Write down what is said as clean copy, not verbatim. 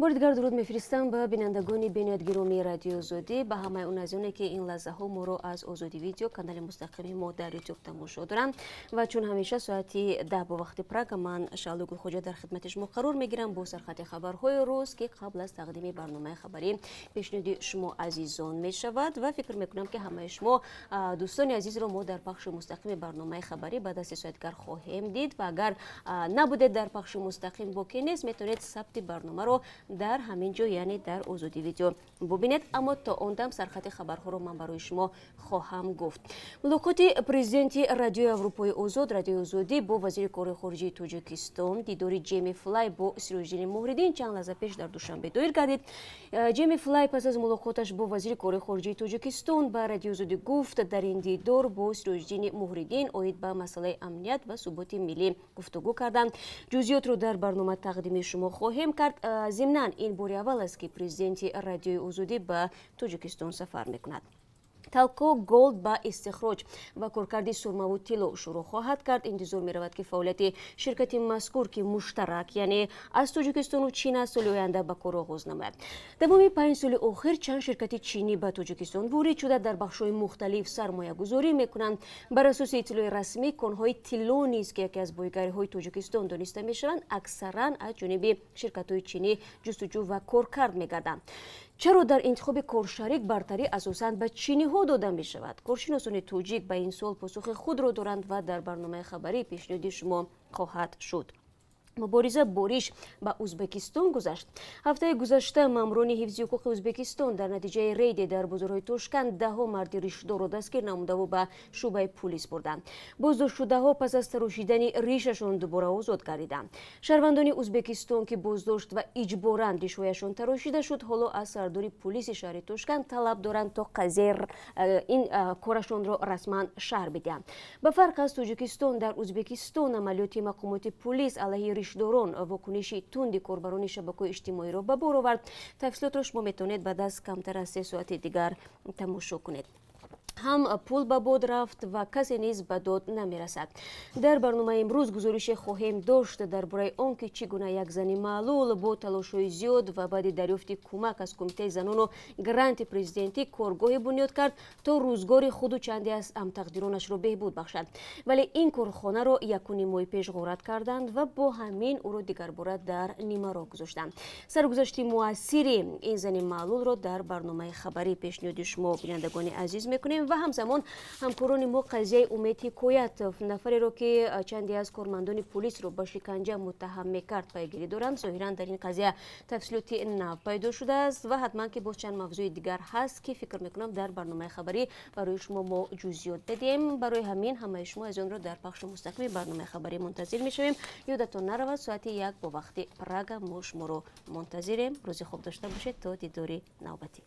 Бори дигар дуруд мефиристам ба бинандагони бениҳоят гиромии Радиои Озодӣ, ба ҳамаи он азизоне, ки ин лаҳзаҳо моро аз Озодӣ Видео, канали мустақими мо дар Ютуб, тамошо доранд. Ва чун ҳамеша соати 10 бо вақти Прага ман, Шаҳло Гулхоҷа, дар хидмати шумо қарор мегирам бо сархати хабарҳои рӯз, ки қабл аз тақдими барномаи хабарӣ пешниҳоди шумо азизон мешавад. Ва фикр мекунам, ки ҳамаи шумо дӯстони азизро мо дар пахши мустақими барномаи хабарӣ баъд аз 3 соат дигар хоҳем дид. Ва агар набудед дар пахши мустақим, боке нест, метавонед сабти барномаро дар ҳамин ҷо, яъне дар Озодӣ Видео, бубинед. Аммо то он дам сархати хабарҳоро ман барои шумо хоҳам гуфт. Мулоқоти президенти Радиои Аврупои Озод, Радиои Озодӣ, бо вазири корҳои хориҷии Тоҷикистон, дидори Ҷеми Флай бо Сироҷиддини Муҳриддин чанд лаҳза пеш дар Душанбе доир гардид. Ҷеми Флай пас аз мулоқоташ бо вазири корҳои хориҷии Тоҷикистон ба Радиои Озодӣ гуфт, дар ин дидор бо Сироҷиддини Муҳриддин оид ба масъалаи амният ва суботи миллӣ гуфтугӯ карданд. Ҷузъиётро дар барнома тақдими шумо хоҳем кард. Зимнан, ин бори аввал аст, ки президенти Радиои Озодӣ ба Тоҷикистон сафар мекунад. Талко Голд ба истихроҷ ва коркарди сурмаву тилло шурӯъ хоҳад кард. Интизор меравад, ки фаъолияти ширкати мазкур, ки муштарак, яъне аз Тоҷикистону Чин аст, соли оянда ба кор оғоз намояд. Давоми 5 соли охир чанд ширкати чинӣ ба Тоҷикистон ворид шуда, дар бахшҳои мухталиф сармоягузорӣ мекунанд. Бар асоси иттилои расмӣ, конҳои тилло низ, ки яке аз бойгариҳои Тоҷикистон дониста мешаванд, аксаран аз ҷониби ширкатҳои чинӣ ҷустуҷӯ ва коркард мегарданд. Чаро дар интихоби коршарик бартарӣ асосан ба чиниҳо дода мешавад? Коршиносони тоҷик ба ин суол посухи худро доранд ва дар барномаи хабарӣ пешниҳоди шумо хоҳад шуд. Мубориза бо риш ба Ӯзбекистон гузашт. Ҳафтаи гузашта маъмурони ҳифзи ҳуқуқи Ӯзбекистон дар натиҷаи рейде дар бозорҳои Тошканд даҳҳо марди ришдорро дастгир намудаву ба шӯъбаи пулис бурданд. Боздоштшудаҳо пас аз тарошидани ришашон дубора озод гардиданд. Шаҳрвандони Ӯзбекистон, ки боздошт ва иҷборан ришҳояшон тарошида шуд, ҳоло аз сардори пулиси шаҳри Тошканд талаб доранд, то қазияи ин корашонро расман шарҳ бидиҳанд. Ба фарқ аз Тоҷикистон, дар Ӯзбекистон амалиёти мақомоти пулис алайҳи ришдорон вокуниши тунди корбарони шабакаҳои иҷтимоиро ба бор овард. Тафсилотро шумо метавонед баъд аз камтар аз 3 соати дигар тамошо кунед. Ҳам пул ба бод рафт ва касе низ ба дод намерасад. Дар барномаи имрӯз гузорише хоҳем дошт дар бораи он, ки чӣ гуна як зани маълул бо талошҳои зиёд ва баъди дарёфти кӯмак аз Кумитаи занону гранти президентӣ коргоҳе бунёд кард, то рӯзгори худу чанде аз ҳамтақдиронашро беҳбуд бахшад. Вале ин корхонаро 1,5 моҳи пеш ғорат карданд ва бо ҳамин ӯро дигарбора дар нимароҳ гузоштанд. Саргузашти муассири ин зани маълулро дар барномаи хабарӣ пешниҳоди шумо, бинандагони азиз, мекунем. Ва ҳамзамон ҳамкорони мо қазияи Умед Ҳикоятов, нафареро, ки чанде аз кормандони пулисро ба шиканҷа муттаҳам мекард, пайгирӣ доранд. Зоҳиран, дар ин қазия тафсилоти нав пайдо шудааст ва ҳатман ки боз чанд мавзӯи дигар ҳаст, ки фикр мекунам, дар барномаи хабарӣ барои шумо мо ҷузъиёт дадем. Барои ҳамин ҳамаи шумо азизонро дар пахши мустақими барномаи хабарӣ мунтазир мешавем. Ёдатон наравад, соати 1 бо вақти Прага мо шуморо мунтазирем. Рӯзи хуб дошта бошед, то дидори навбатӣ.